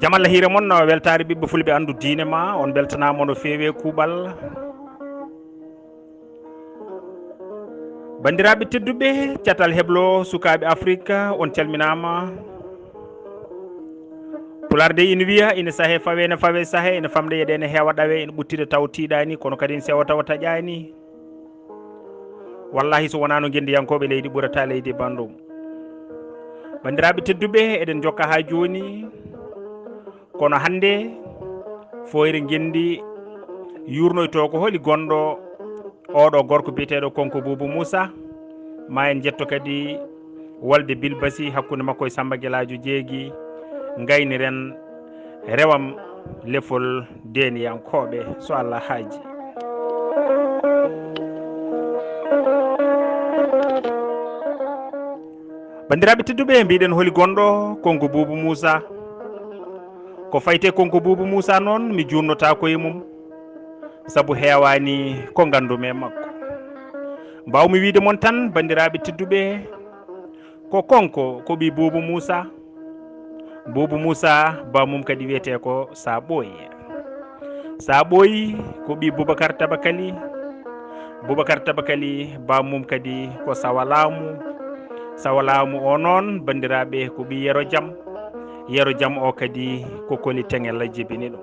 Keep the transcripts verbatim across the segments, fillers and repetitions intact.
Jam Allah hiire mon, weltaare ɓiɓɓe fulɓe, anndu diine ma, on mbeltanaama no feewi e kuuɓal. Banndiraaɓe tedduɓe, catal heblo sukaaɓe Afrika, on calminaama. Pulaar dey ina wiya, ina sahe fawe, ina fawe sahe, ina famde yeɗe, ina heewa ɗawe, ina ɓuttida taw tiiɗaani, kono kadi ina sewa taw taƴaani. Wallahi, so wonaa no ngenndiyankooɓe leydi ɓurata leydi banndum. Banndiraaɓe tedduɓe, eɗen njokka haa jooni. Kono hannde, Fooyre Ngenndi yuurnoytoo ko holi gonɗo ooɗo gorko biyeteeɗo Konko Buubu Muusa. Ma en njetto kadi wolde Bilbasi hakkunde makko e Sammba Gelaajo Jeegi. Ngayniren rewam lefol deeniyankooɓe, so Allah haaji. Banndiraaɓe tedduɓe, mbiɗen holi gonɗo Konko Buubu Muusa? Ko fayti e Konko Buubu Muusa noon, mi juutnotaako e mum, sabu heewaani ko nganndumi e makko. Mbaawmi wiyde mon tan, banndiraaɓe tedduɓe, ko Konko, ko ɓii Buubu Muusa. Buubu Muusa, baamum kadi wiyetee ko Saɓooyi. Saɓooyi ko ɓii Bubakar Tabakali. Bubakar Tabakali, baamum kadi ko Sawalaamu. Sawalaamu o noon, banndiraaɓe, ko ɓii Yero Jam. Yero Jam o kadi ko Koli Teŋel jibini ɗum.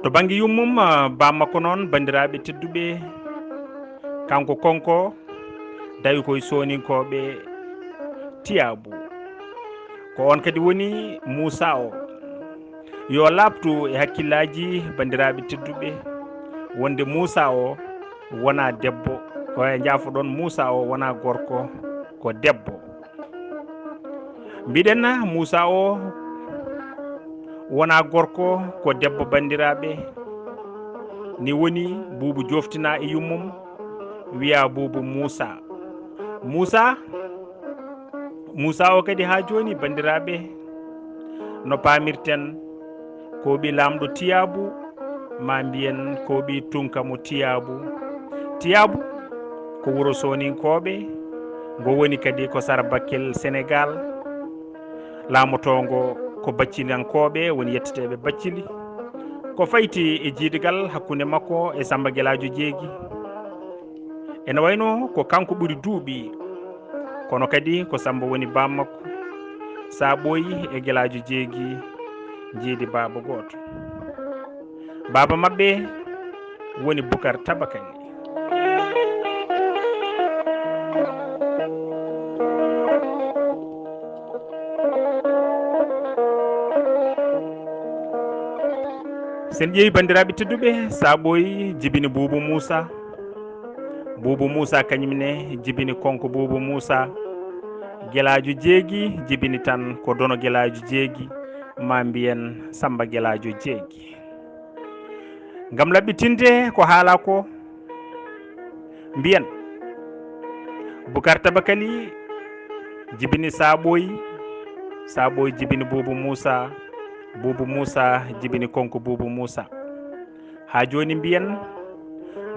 To bannge yummum, ah, baam makko noon, banndiraaɓe tedduɓe, kanko Konko, tawi koye sooninkooɓe Tiyaabu. Ko oon kadi woni Muusa o. Yo laaɓtu e hakkillaaji banndiraaɓe tedduɓe, wonde Muusa o wonaa debbo, ko e njaafoɗon, Muusa o wonaa gorko, ko debbo. Mbiɗen Muusa o wonaa gorko, ko debbo, banndiraaɓe. Ni woni Buubu joftinaa e yummum, wiyaa Buubu Muusa. Muusa, Muusa o kadi haa jooni, banndiraaɓe, no paamirten, ko ɓii laamɗo Tiyaabu, ma mbiyen ko ɓii tunka mo Tiyaabu. Tiyaabu ko wuro sooninkooɓe, ngo woni kadi ko sara Bakkel Senegaal, laamotoongo ko Bacciliyankooɓe, woni yetteteeɓe Baccili. Ko fayti e jiidigal hakkunde makko e Sammba Gelaajo Jeegi, ene wayno ko kanko ɓuri duuɓi, kono kadi ko Sammba woni baam makko. Saɓooyi e Gelaajo Jeegi njiidi baaba gooto. Baaba maɓɓe woni Bukar Tabakali. Sen ƴeewi, banndiraaɓe tedduɓe, Saɓooyi jibini Buubu Muusa. Buubu Muusa kañum ne jibini Konko Buubu Muusa. Gelaajo Jeegi jibini tan ko Dono Gelaajo Jeegi, ma mbiyen Sammba Gelaajo Jeegi. Ngam laɓɓitinde ko haalaa ko, mbiyen Bukar Tabakali jibini Saɓooyi, Saɓooyi jibini Buubu Muusa, Buubu Muusa jibini Konko Buubu Muusa. Haa jooni mbiyen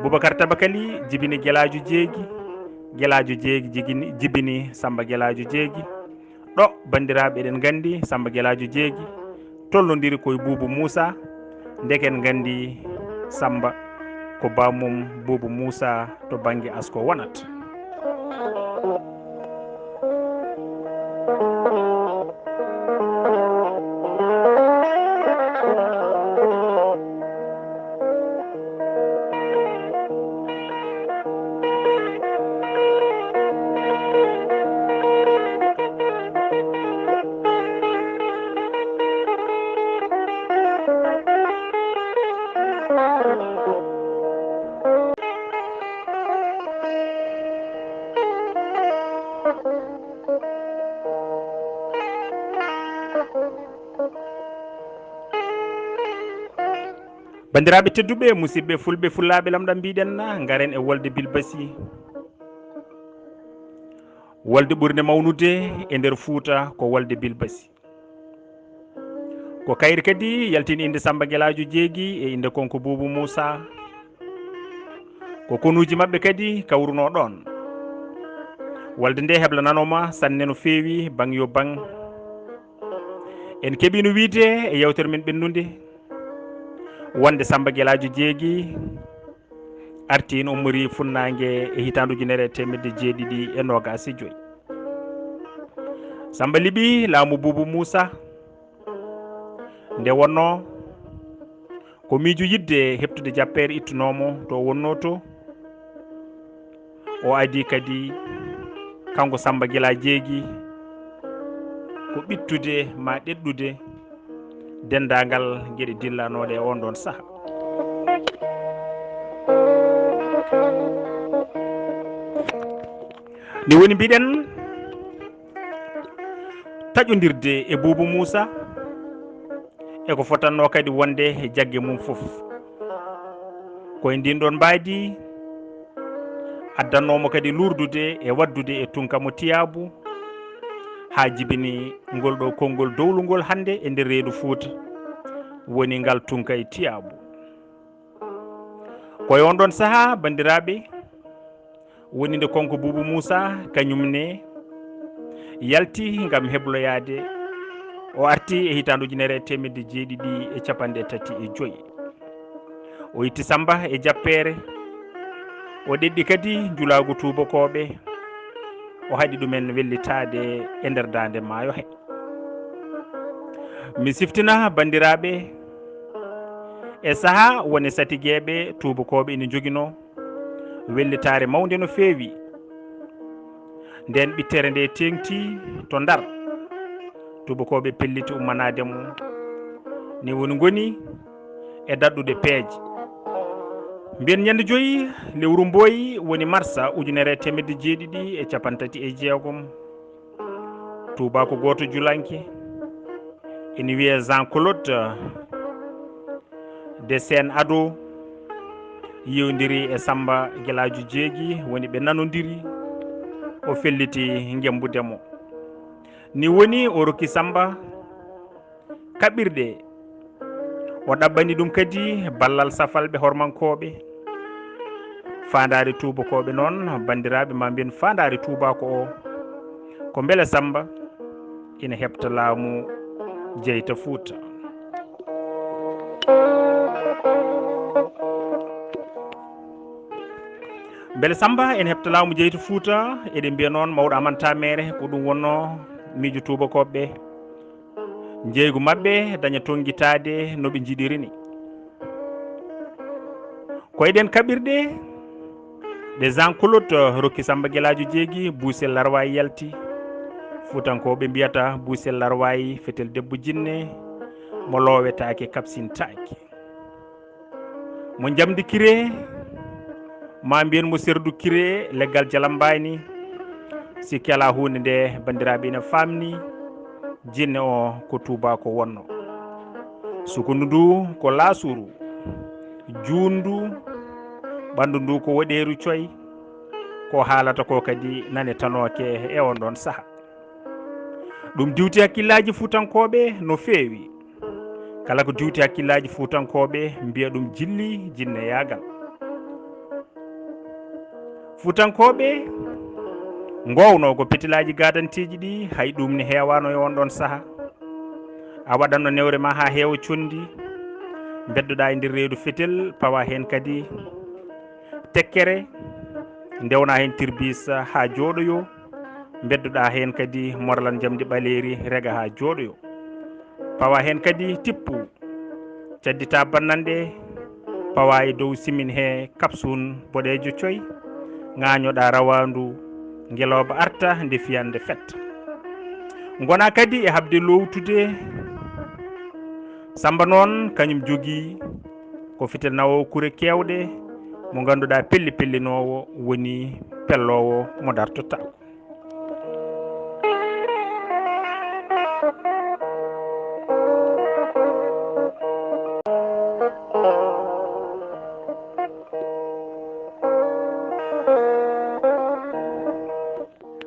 Bubakar Tabakali jibini Gelaajo Jeegi, Gelaajo Jeegi jigini, jibini Sammba Gelaajo Jeegi. Ɗo, banndiraaɓe, eɗen nganndi Sammba Gelaajo Jeegi tollondiri koye Buubu Muusa, ndeke en nganndi Sammba ko baamum Buubu Muusa to bannge asko wonat. Banndiraaɓe tedduɓe, musidɓe fulɓe, fullaaɓe lamɗam, mbiɗen na ngaren e wolde Bilbasi. Wolde ɓurnde mawnude e nder Fuuta ko wolde Bilbasi. Ko kayri kadi yaltini innde Sammba Gelaajo Jeegi e innde Konko Buubu Muusa. Ko konuuji maɓɓe kadi kawrunoo ɗoon. Wolde nde heblananoo ma sanne no feewi, baŋ yo baŋ. En keɓiino wiyde e yeewtere men ɓennunde wonde Sammba Gelaajo Jeegi arti ina ummorii funnaange e hitaande ujunere e teemedde jeeɗiɗi e noogaas e joy. Sammba liɓi laamu Buubu Muusa. Nde wonnoo ko miijo yiɗde heɓtude jappeere ittunoo mo to o wonnoo to, o adii kadi kanko Sammba Gelaajo Jeegi ko ɓittude maa ɗeɗɗude denndaangal geɗe dillanooɗe e oon ɗoon saha. Ni woni mbiɗen taƴondirde e Buubu Muusa e ko fotannoo kadi wonde e jagge mum fof. Ko e ndin ɗon mbaadi addannoo mo kadi luurdude e waɗdude e tunka mo tiyaabu haa jibini ngol ɗo konngol dowlungol hannde e nder reedu Fuuta, woni ngal tunka e tiyaabu. Ko e on ɗon sahaa, banndiraaɓe, woni nde konko Buubu Muusa kañum ne yalti ngam hebloyaade. O arti e hitaande ujunere e teemedde jeeɗiɗi e capanɗe tati e joy. O itti Sammba e jappeere, o ɗeɗɗi kadi njulaagu tuubakooɓe, o haɗi ɗumen wellitaade e nder daande maayo he. Mi siftina banndiraaɓe, e sahaa woni satigeeɓe tuubakooɓe ina njoginoo wellitaare mawnde no feewi. Nden ɓittere nde teeŋti to Ndar, tuubakooɓe pelliti ummanaade mo. Ni woni ngoni e daɗɗude peeje. Mbiyen ñande joyi lewru mboyi woni marsa ujunere e teemedde jeeɗiɗi e capanɗe tati e jeegom. Tuubaako gooto julanke ina wiyee Jean Claude de Sen Ado yewndiri e Sammba Gelaajo Jeegi, woni ɓe nanondiri, o felliti ngemmbude mo. Ni woni o rokki Sammba kaɓirɗe. O ɗaɓɓani ɗum kadi ballal safalɓe hormankooɓe, faandaare tuubakooɓe noon, banndiraaɓe, maa mbiyen faandaare tuubaako o, ko mbele Sammba ina heɓta laamu jeyta Fuuta. Mbele Sammba ina heɓta laamu jeyta Fuuta, eɗen mbiya noon mawɗo Amanta Meere, ko ɗum wonnoo miijo tuubakooɓe ɓe. Njeeygu maɓɓe daña tonngitaade no ɓe njiɗiri ni. Ko e ɗeen kaɓirɗe ɗe Jean Claude rokki Sammba Gelaajo Jeegi, Buusel Larwaayi yalti. Fuutankooɓe mbiyata Buusel Larwaayi fetel debbo jinne mo loowetaake, kaɓsintaake. Mo njamndi kiree, maa mbiyen mo serdu kiree, leggal jalambaani. Sikke alaa huunde nde, banndiraaɓe, ina faamni jinne o ko tuubaako wonnoo. Sukundu ndu ko laasuru, juundu, ɓanndu ndu ko woɗeeru coy. Ko haalata ko kadi nane tanooke e on ɗon saha. Ɗum diwti hakkillaaji Fuutankooɓe no feewi. Kala ko diwti hakkillaaji Fuutankooɓe, mbiya ɗum jilli jinneyaagal. Fuutankooɓe ngoownoo ko petilaaji gaadanteeji ɗi, hay ɗum ne heewaano e on ɗon saha. A waɗanno newre ma haa heewa conndi, mbeddoɗaa e nder reedu fetel, pawa heen kadi tekkere, ndewna heen tirbis haa jooɗoyo, mbeddoɗaa heen kadi morlan njamndi ɓaleeri, rega haa jooɗoyo. Pawa heen kadi tippu, caddita bannanɗe, pawa e dow simin he kapsun boɗeejo coy, ŋaañoɗaa rawaandu, ngelooba arta nde fiyande fetta. Ngona kadi e haɓde loowtude. Sammba noon, kañum jogii ko fetel nawoowo kure keewɗe, mo ngannduɗaa pelli pellinoowo woni pelloowo mo dartotaako.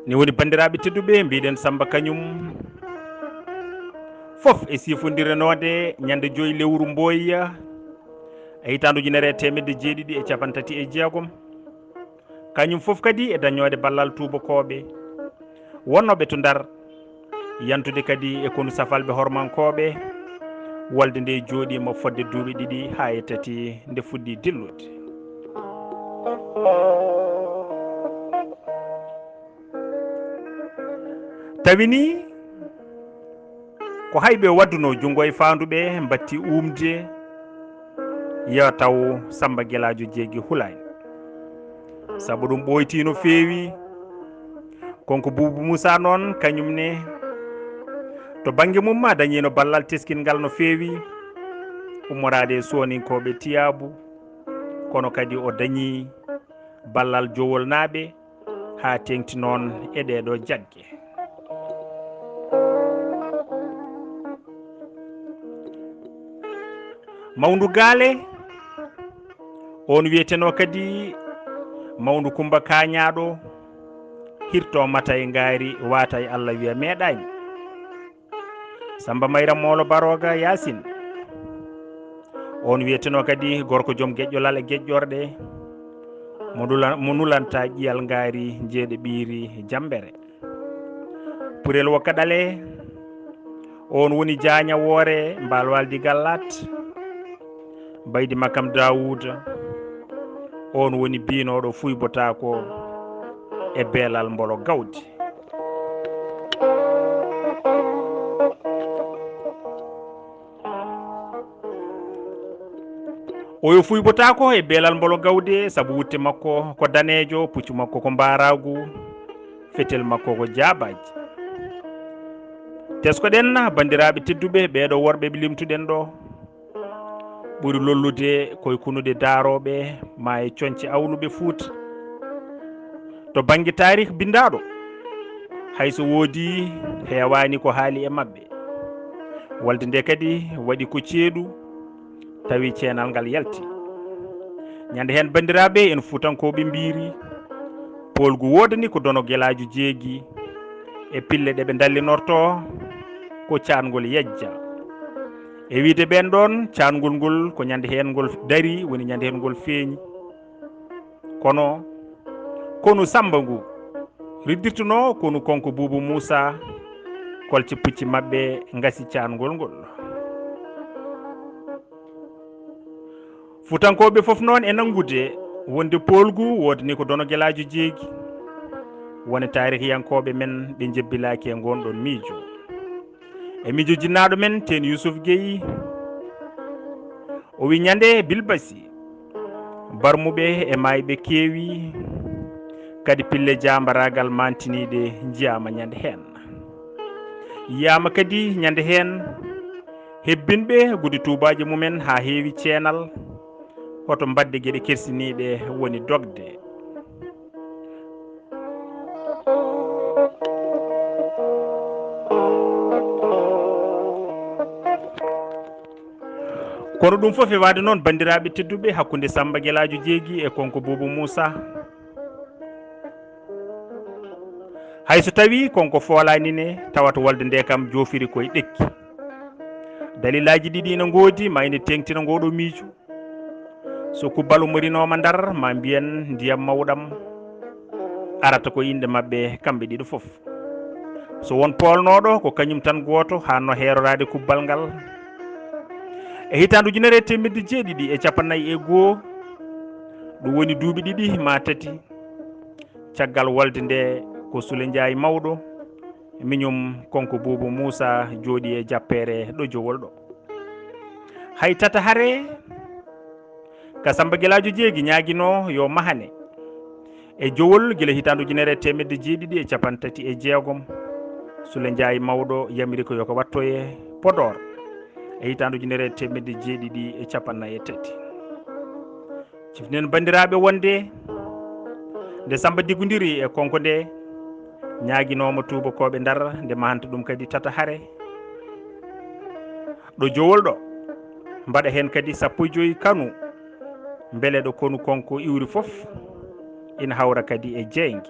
Ni woni, banndiraaɓe tedduɓe, mbiɗen Sammba kañum fof e sifondirenoode ñande joyi lewru Mboya e hitaande ujunere e teemedde jeeɗiɗi e capanɗe tati e jeegom. Kañum fof kadi e dañoode ballal tuubakooɓe wonnooɓe to Ndar, yantude kadi e konu safalɓe hormankooɓe. Wolde nde jooɗiima fodde duuɓi ɗiɗi haa e tati nde fuɗɗii dillude. Tawi ni ko hay ɓe waddunoo junngo e faandu ɓe mbatti uumde, yo taw Samba Gelaajo Jeegi hulaani. Sabu ɗum ɓooytii no feewi. Konko Buubu Muusaa noon, kañum ne, to bannge mum ma dañiino ballal teskingal no feewi, ummoraade e Sooninkooɓe Tiyaabu, kono kadi o dañii ballal Jowolnaaɓe, haa teeŋti noon e ɗeeɗoo jagge. Mawndu Gaale, oon wiyetenoo kadi Mawndu Kummba Kaañaaɗo, hirtoo mata e ngaari, waata e Alla wiya meeɗaani. Samba Mayra Moolo Barooga Yaasin, oon wiyetenoo kadi gorko joom geƴƴolal e geƴƴorɗe, mo nula-, mo nulanta ƴiyal ngaari, njeeɗe ɓiiri jammbere. Purel Wokka Ɗale, oon woni jaañawoore Mbaalwaaldi Gallaat. Baydi Makam Daawuuda, oon woni biinooɗo Fuybotaako e Beelal Mbolo Gawdi. Oyo Fuybotaako e Beelal Mbolo Gawdi, sabu wutte makko ko daneejo, puccu makko ko mbaaraagu, fetel makko ko jaabaaji. Teskoɗen, banndiraaɓe tedduɓe, ɓeeɗo worɓe ɓe limtuɗen ɗo, ɓuri lollude koye kunuɗe daarooɓe maa e coñce awluɓe Fuuta. To bannge taarih binndaaɗo, hay so woodii, heewaani ko haali e maɓɓe. Wolde nde kadi waɗi ko ceeɗu, tawi ceenal ngal yalti. Ñande heen, banndiraaɓe, en Fuutankooɓe mbiiri, poolgu woodani ko dono Gelaajo Jeegi, e pille ɗe ɓe dallinortoo ko caatngol yejja. E wiyde ɓeen ɗoon, caatngol ngol ko ñande heen ngol darii, woni ñande heen ngol feeñi. Kono konu Samba ngu riddirtunoo konu konko Buubu Muusaa, kolce pucci maɓɓe ngasi caatngol ngol. Fuutankooɓe fof noon e nanngude wonde poolgu woodani ko dono Gelaajo Jeegi. Won e taarihiyankooɓe men ɓe njebbilaaki e ngoon ɗoon miijo. E miijo jinnaaɗo men, Teen Yuusuf Gey, o wi ñande Bilbasi, barmuɓe e maayɓe keewi, kadi pille jaambaraagal maantiniiɗe njiyaama ñande heen. Yiyaama kadi ñande heen hebbinɓe gude tuubaaje mumen haa heewi ceenal, hoto mbaɗde geɗe kersiniiɗe woni dogde. Kono ɗum fof e waade noon, banndiraaɓe tedduɓe, hakkunde Samba Gelaajo Jeegi e konko Buubu Muusaa, hay so tawii konko foolaani ne, tawata wolde nde kam joofiri koye ɗekki. Dalilaaji ɗiɗi ina ngoodi, ma ina teeŋtina ngooɗo miijo. So kubbal ummorinooma Ndar, ma mbiyen ndiyam mawɗam, arata ko inɗe maɓɓe kamɓe ɗiɗo fof. So won poolnooɗo, ko kañum tan gooto haanno heeroraade kubbal ngal. E hitaande ujunere e teemedde jeeɗiɗi e cappannayi e goo, ɗum woni duuɓi ɗiɗi ma tati, caggal wolde nde, ko Sule Njaay Mawɗo, miñum konko Buubu Muusaa jooɗii e jappeere ɗo Jowol ɗo. Hay tata hare ka Samba Gelaajo Jeegi ñaaginoo yo mahane e Jowol gila hitaande ujunere e teemedde jeeɗiɗi e cappanɗe tati e jeegom, Sule Njaay Mawɗo yamiri ko yo ko wattoye Podoor e hitaande ujunere e teemedde jeeɗiɗi e cappannayi e tati. Ciftinen banndiraaɓe wonde nde Samba diggondiri e konko nde, ñaaginooma tuubakooɓe Ndar nde mahanta ɗum kadi tata hare ɗo Jowol ɗo, mbaɗa heen kadi sappo e joy kanu, mbele ɗo konu konko iwri fof ina hawra kadi e jeynge.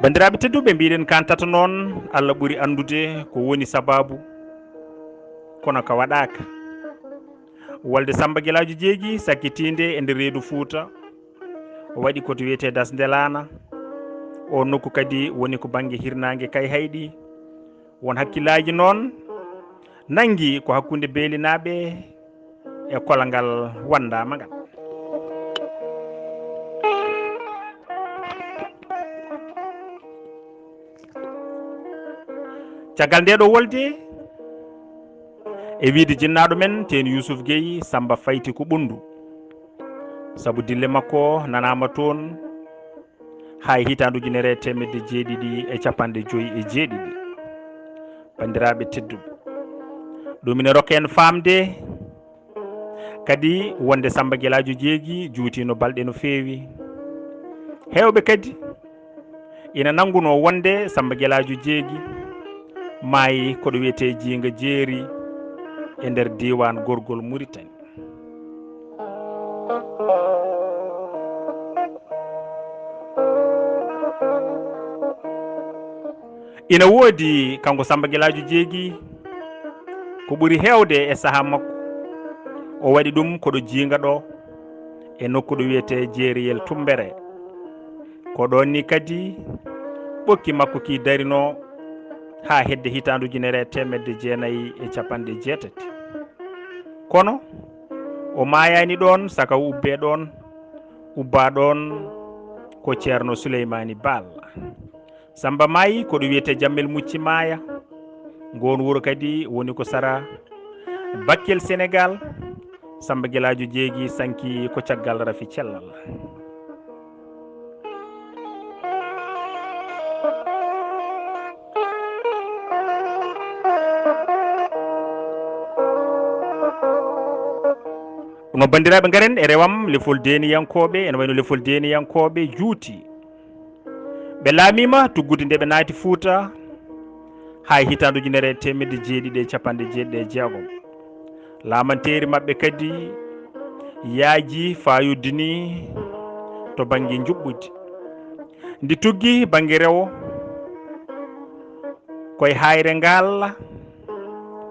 Banndiraaɓe tedduɓe, mbiɗen kan tata noon, Allah ɓuri anndude ko woni sabaabu, kono ka waɗaaka. Wolde Samba Gelaajo Jeegi sakkitiinde e nder reedu Fuuta, o waɗi ko to wiyetee Dasnde Laana. O nokku kadi woni ko bannge hirnaange Kayhayɗi. Won hakkillaaji noon nanngi ko hakkunde Beelinaaɓe e kolangal wanndaama ngal. Caggal nde ɗo wolde, e wiide jinnaaɗo men, teen Yuusuf Gey, Samba fayti ko ɓunndu. Sabu dille makko nanaama toon haa e hitaande ujunere e teemedde jeeɗiɗi e capanɗe joy e jeeɗiɗi. Banndiraaɓe tedduɓe, ɗum ina rokka en faamde kadi wonde Samba Gelaajo Jeegi juutiino balɗe no feewi. Heewɓe kadi ina nanngunoo wonde Samba Gelaajo Jeegi maayi ko ɗo wiyetee Jiinga Jeeri e nder diiwaan Gorgol Muritani. Ina woodi, kanko Samba Gelaajo Jeegi, ko ɓuri heewde e sahaa makko, o waɗi ɗum ko ɗo Jiinga ɗo, e nokku ɗo wiyetee Jeeriyel Tummbere. Ko ɗoon ni kadi ɓokki makko ki darinoo haa hedde hitaande ujunere e teemedde jeenayi e capanɗe jeetati. Kono o maayaani ɗoon, saka o ubbee ɗoon, ubbaa ɗoon ko Ceerno Suleymaani Baal. Samba maayi ko ɗo wiyetee Jammel Mucci Maaya. Ngoon wuro kadi woni ko sara Bakkel Senegaal. Samba Gelaajo Jeegi sanki ko caggal rafi cellal. Ɗum noon, banndiraaɓe, ngaren e rewam lefol deeniyankooɓe, ene wayno lefol deeniyankooɓe juuti. Ɓe laamiima tuggude nde ɓe naati Fuuta haa e hitaande ujunere e teemedde jeeɗiɗi e capanɗe jeeɗiɗi e jeegom. Laamanteeri maɓɓe kadi yaaji fayodini to bannge njuɓɓudi. Ndi tuggi bannge rewo, koye Haayre Ngaal,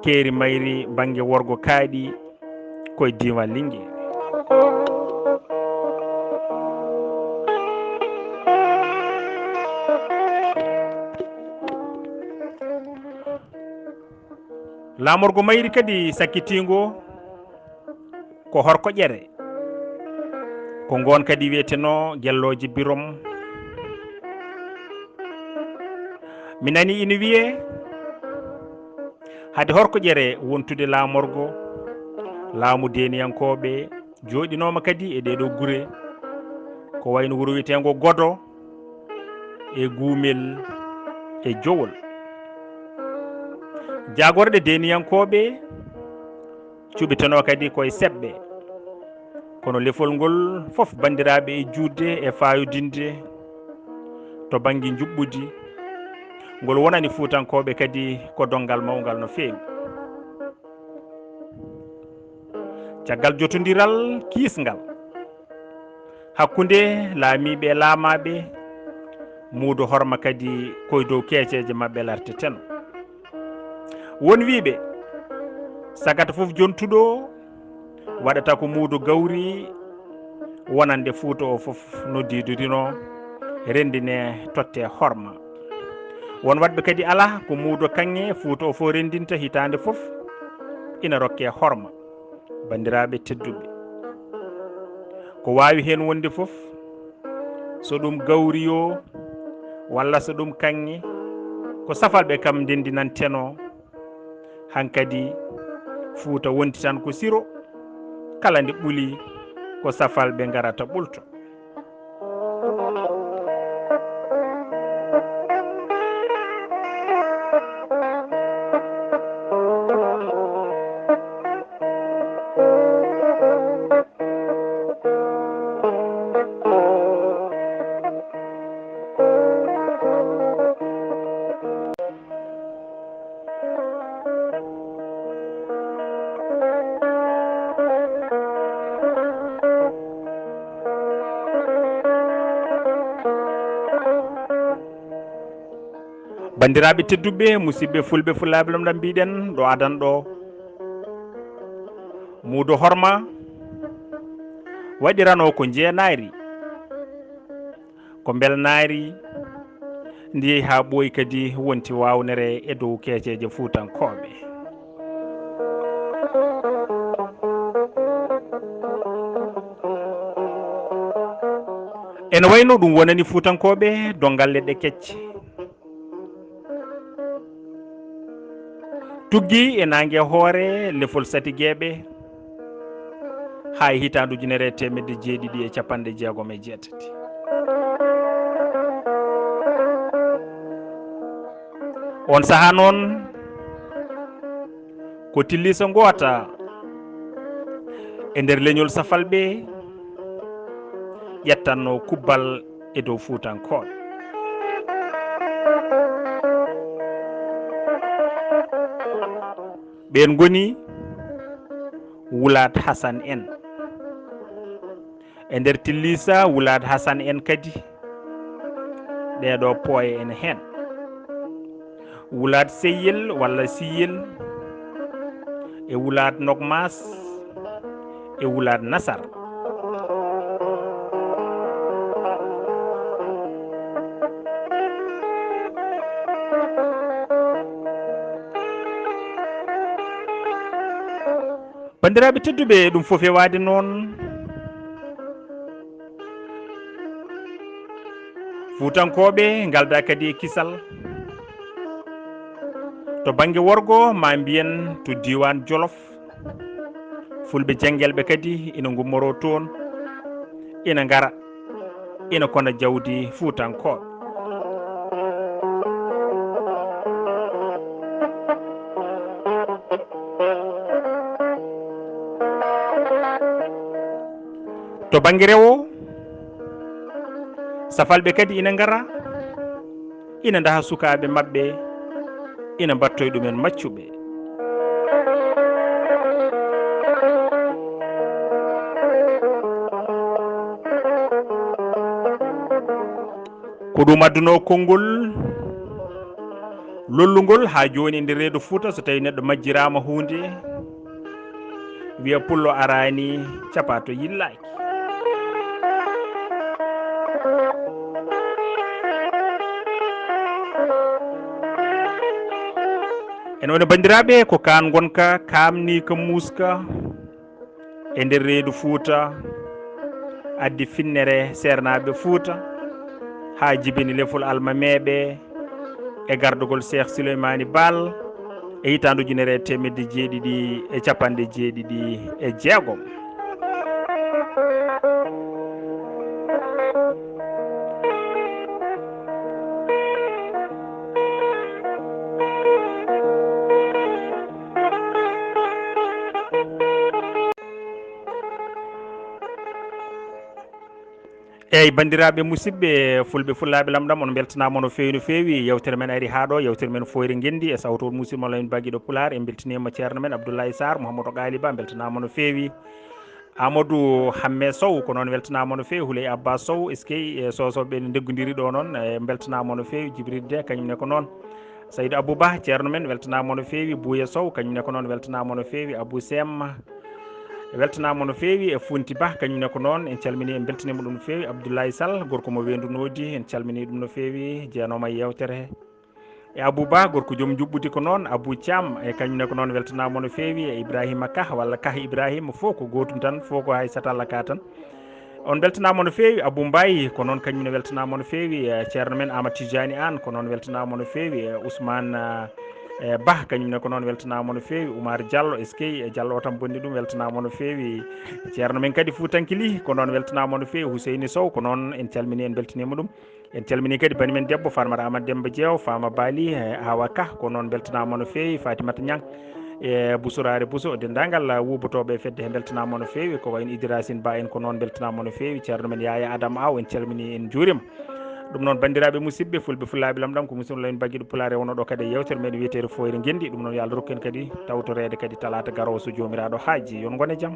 keeri mayri bannge worgo kaaɗi, koye diiwaan Linngeer. Laamorgo mayri kadi sakkitiingo ko Horkoƴere. Ko ngoon kadi wiyetenoo Gellooje Birom. Mi nani ina wiyee, hade Horkoƴere wontude laamorgo, laamu deeniyankooɓe jooɗinooma kadi e ɗee ɗoo gure, ko wayno wuro wiyeteengo Godo, e Guumel, e Jowol. Jaagorɗe deeniyankooɓe cuɓitonoo kadi koye seɓɓe, kono lefol ngol fof, banndiraaɓe, e juutde e faayodinde to bannge njuɓɓudi, ngol wonani Fuutankooɓe kadi ko donngal mawngal no feewi. Caggal jotondiral kiisngal hakkunde laamiiɓe e laamaaɓe, muudo horma kadi koye dow keeceeje maɓɓe larteteno. Won wiiɓe, sagata fof jontuɗo waɗata ko muudo gawri, wonande Fuuta o fof no diidorino, renndine, totte horma. Won waɗɓe kadi alaa ko muudo kaŋŋe Fuuta o fof renndinta hitaande fof, ina rokke horma. Banndiraaɓe tedduɓe, ko waawi heen wonde fof, so ɗum gawri yoo, walla so ɗum kaŋŋe, ko safalɓe kam ndenndinantenoo. Hankadi Fuuta wondi tan ko siro, kala nde ɓuli, ko safalɓe ngarata ɓulto. Banndiraaɓe tedduɓe, musidɓe fulɓe, fulaaɓe lamɗam mbiɗen ɗo adan ɗo. Muudo horma waɗirano ko njeenaari, ko mbelnaari, ndi haa ɓooyi kadi wonti waawnere e dow keeceeje fuutankooɓe. Ene wayno ɗum wonani fuutankooɓe donngal leɗɗe kecce. Tuggi e naange hoore lefol Satigeeɓe haa e hitaande ujunere e teemedde jeeɗiɗi e capanɗe jeegom e jeetati. On sahaa noon, ko tilliisa ngoota e nder leñol Safalɓe ƴettanno kubbal e dow Fuutankooɓe. Ɓeen ngoni Wulaat Hasan en. E nder tilliisa Wulaat Hasan en kadi, ɗee ɗoo pooye ene heen. Wulaat Seyel walla Siyel, e Wulaat Nokmas, e Wulaat Nasar. Banndiraaɓe tedduɓe, ɗum fof e waade noon, Fuutankooɓe ngalda kadi e kisal. To bannge worgo, ma mbiyen to diiwaan Jolof, Fulɓe janngelɓe kadi ina ngummoroo toon, ina ngara, ina kona jawdi Fuutankooɓe. To bannge rewo, Safalɓe kadi ina ngara, ina ndaha sukaaɓe maɓɓe, ina mbattoy ɗumen maccuɓe. Ko ɗum addunoo konngol lollungol haa jooni e nder reedu Fuuta, so tawii neɗɗo majjiraama huunde, wiya pullo araani, capaato yillaaki. Ene woni, banndiraaɓe, ko kaan ngonka, kaamni ka muuska e nder reedu Fuuta, addi finnere seernaaɓe Fuuta, haa jibini lefol almameeɓe e gardagol Seex Suleymaani Baal e hitaande ujunere e teemedde jeeɗiɗi e capanɗe jeeɗiɗi e jeegom. Eeyi, banndiraaɓe musidɓe fulɓe, fulaaɓe lamɗam, on mbeltanaama no feewi, no feewi. Yeewtere men ari haa ɗo, yeewtere men Fooyre Ngenndi e sawtoor musidɗo mon Lamin Bagiɗo Pulaar. En mbeltiniima ceerno men Abdoulaye Sarr, Mouhamadou Ghaliba, mbeltanaama no feewi. Amadou Hamme Sow, ko noon, weltanaama no feewi. Houleye Abba Sow, eskey, e Sosoɓe ne ndeggodiri ɗo noon, e mbeltanaama no feewi. Jibril De, kañum ne ko noon. Saydou Abou Ba, ceerno men, weltanaama no feewi. Bouya Sow, kañum ne ko noon, weltanaama no feewi. Abou Sem, weltanaama no feewi. E Funti Ba, kañum ne ko noon, en calminii, en mbeltaniima ɗum no feewi. Abdoulaye Sall, gorko mo Weendu Noodi, en calminii ɗum no feewi, jeenoma e yeewtere. E Abou Ba, gorko joom njuɓɓudi ko noon, Abou Thiam, e kañum ne ko noon, weltanaama no feewi. E Ibrahima Kah, walla Kah Ibrahima, fof ko gootum tan, fof ko Aissata Alla Ka tan. On mbeltanaama no feewi. Abou Mbaye, ko noon, kañum ne weltanaama no feewi. E ceerno men Amadou Tidiani Anne, ko noon, weltanaama no feewi. E Ousmane, eh, eh, Bah, kañum ne ko noon, weltanaama no feewi. Oumar Diallo, eskey, e Diallo o tan bonni ɗum, weltanaama no feewi. Ceerno men kadi Fuutankili, ko noon, weltanaama no feewi. Houseyni Sow, ko noon, en calminii, en mbeltaniima ɗum. En calminii kadi bani men debbo Farmata Amadou Demba Jeew, Fama Bali, eh, Awa Ka, ko noon, mbeltanaama no feewi. Fatimata Niang, e Busoraare Buso, denndaangal wuubotooɓe e fedde he, mbeltanaama no feewi. Ko wayi no Idrasin Ba en, ko noon, mbeltanaama no feewi. Ceerno men Yaaya Adam Aw, en calminii, en njuuriima. Ɗum noon, banndiraaɓe musidɓe fulɓe, fulaaɓe lamɗam, ko musidɗo Lamin Bagiɗo Pulaar e wonoo ɗo kadi e yeewtere men wiyeteere Fooyre Ngenndi. Ɗum noon, yo Allah rokku en kadi tawtoreede kadi talaata garoowo, so Joomiraaɗo haaji. Yo on ngon e jam.